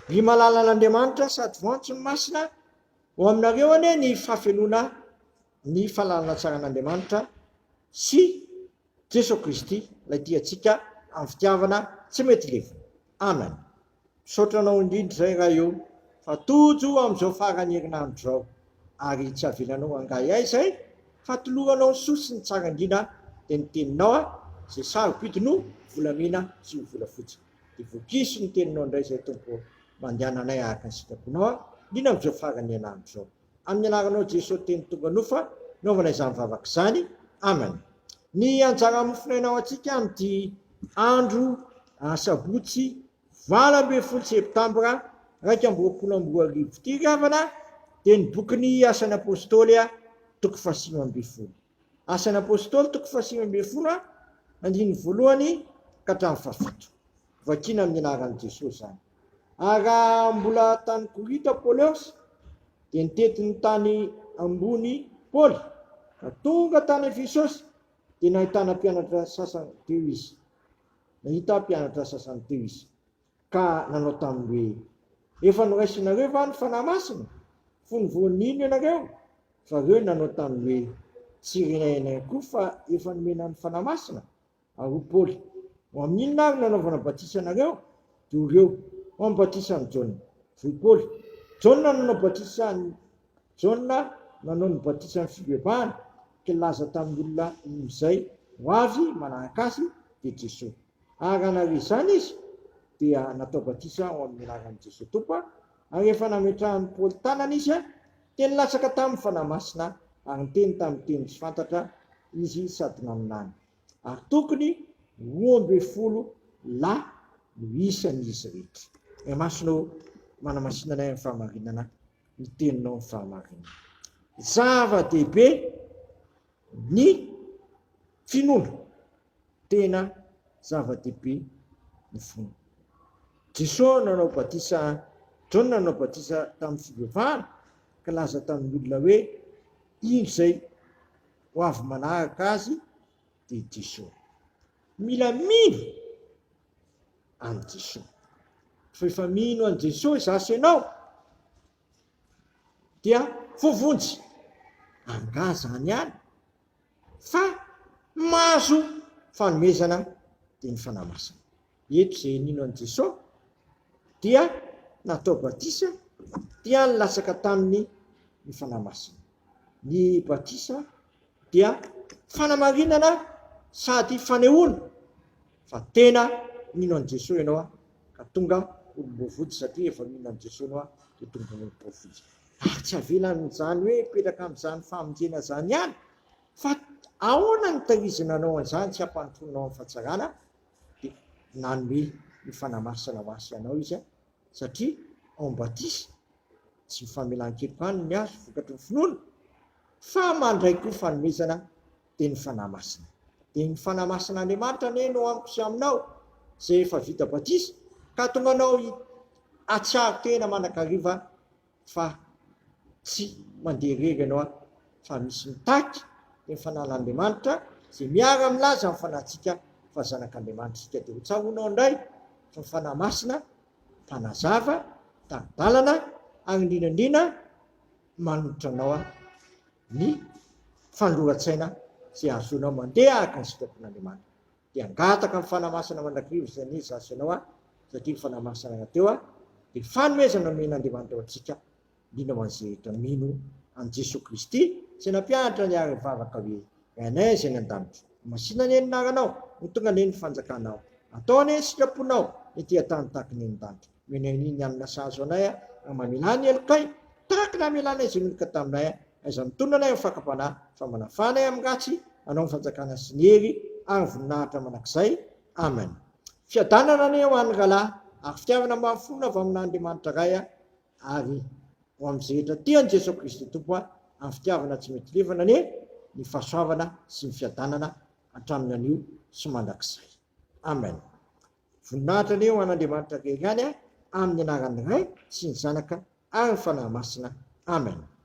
Ry malalan'Andriamanitra sady voantso ny masina, ho aminareo anie ny fahafenoana ny fahalalana tsaran'Andriamanitra sy Jeso Kristy ilay tia antsika amin'ny fitiavana tsy mety levona. Amen. Misaotra anao indrindra izay Ray o fa tojo amin'izao faran'ny herinandro izao ary tsy avelanao hangahy ahy izay fa toloranao ny soa sy ny tsara indrindra dia ny teninao a izay sarobidy no volamena sy ho volafotsy dia vokiso ny teninao indray izay Tompo o mandehana anay araka ny sitraponao a indrindra amin'izao faran'ny herinandro izao Amin'ny anaranao Jeso teny tonga nofa naovana izany vavaka izany. Amen. Ny anjara mofonaina ho antsika amin'ity andro asabotsy 18 septambra 2021 ity ry havana dia ny bokin'ny Asan'ny Apostoly toko faha-19. Asan'ny Apostoly toko faha-19 andininy voalohany ka hatramin'ny fahafito. Vakina amin'ny anaran'i Jesoa izany. Ary raha mbola tany Korinto Apolosy, dia nitety ny tany ambony Paoly, ka tonga tany Efesosy, dia nahitana mpianatra sasany teo izy. Nahita mpianatra sasany teo izy, ka nanao taminy hoe, Efa noraisinareo va ny Fanahy Masina, fony vao nino ianareo? Fa ireo nanao taminy hoe, Tsy renay anay akory fa efa nomena ny Fanahy Masina. Ary hoy Paoly, Ho amin'ny inona ary no anaovana batisa anareo? Dia hoy ireo, Ho amin'ny batisan'i Jaona. Hoy Paoly, Jaona nanao batisa an'i Jaona nanao ny batisan'ny fibebahana, ka nilaza tamin'ny olona izay ho avy manaraka azy, dia Jesoa. Ary raha nahare izany izy, dia natao batisa ho amin'ny anaran'i Jesoa Tompo, ary rehefa nametrahan'i Paoly tanana izy, dia nilatsaka tamin'ny Fanahy Masina ary niteny tamin'ny teny tsy fantatra izy sady naminany. Ary tokony 12 lahy no isan'izy rehetra. Ray Masina ô, manamasina anay amin'ny fahamarinana, ny teninao ny fahamarinana. Zava-dehibe ny finoana. Tena zava-dehibe ny finoana. Jesoa nanao batisa, Jaona nanao batisa tamin'ny fivavahana ka laza tamin'ny olona hoe indro izay ho avy manaraka azy dia Jesoa. Mila mino an'i Jesoa. Fa efa mino an'i Jesoa izaho sy ianao dia voavonjy. Angaha izany ihany fa mahazo fanomezana dia ny Fanahy Masina. Eto izay nino an'i Jesoa dia natao batisa dia nilatsaka taminy ny Fanahy Masina. Ny batisa dia fanamarinana sady fanehoana fa tena mino an'i Jesoa ianao ka tonga olom-boavonjy satria efa mino an'i Jesoa ianao dia tonga olom-boavonjy. Ary tsy avelan'izany hoe hipetraka amin'izany famonjena izany ihany fa ahoana no tahirizina anao an'izany tsy hampanontonianao amin'ny fahatsarana dia nanome ny Fanahy Masina ho ahy sy anao Izy satria ao amin'ny batisa tsy ny famelan-keloka ihany ny azo vokatry ny finoana fa mandray koa fanomezana dia ny Fanahy Masina. Dia ny Fanahy Masin'Andriamanitra anie no amiko sy aminao izay efa vita batisa ka hahatonga anao hahatsiaro tena mandrakariva fa tsy mandeha irery ianao fa misy mitaky dia ny Fanahin'Andriamanitra izay miara-milaza amin'ny fanahintsika fa zanak'Andriamanitra isika dia ho tsaroanao indray fa ny Fanahy Masina mpanazava, mpitari-dalana ary indrindra indrindra manolotra anao ny fanoloran-tsaina izay ahazoanao mandeha araka ny sitrapon'Andriamanitra. Dia hangataka ny Fanahy Masina mandrakariva izay anie izaho sy ianao satria ny Fanahy Masina rahateo dia fanomezana nomen'Andriamanitra ho antsika, indrindra ho an'izay rehetra mino an'i Jesoa Kristy izay nampianatra ny ary nivavaka hoe, Rainay izay any an-danitra, ho masina anie ny anaranao, ho tonga anie ny fanjakanao, atao anie ny sitraponao ety an-tany tahaka ny any an-danitra. Omenay anie ny hanina sahaza anay ary mamelà ny helokay tahaka ny namelanay izay meloka taminay. Aiza mitonona anay amin'ny fakam-panahy, fa manafaha anay amin'ny ratsy, Anao ny fanjakana sy ny hery ary ny voninahitra mandrakizay. Amen. Fiadanana anie ho an'ny rahalahy ary fitiavana mafy fona avy amin'Andriamanitra Ray ary ho amin'izay rehetra tia an'i Jesoa Kristy Tompo amin'ny fitiavana tsy mety levona anie ny fahasoavana sy ny fiadanana hatramin'ny anio sy mandrakizay. Amen. Voninahitra anie ho an'Andriamanitra irery ihany amin'ny anaran'ny Ray sy ny Zanaka ary ny Fanahy Masina. Amen.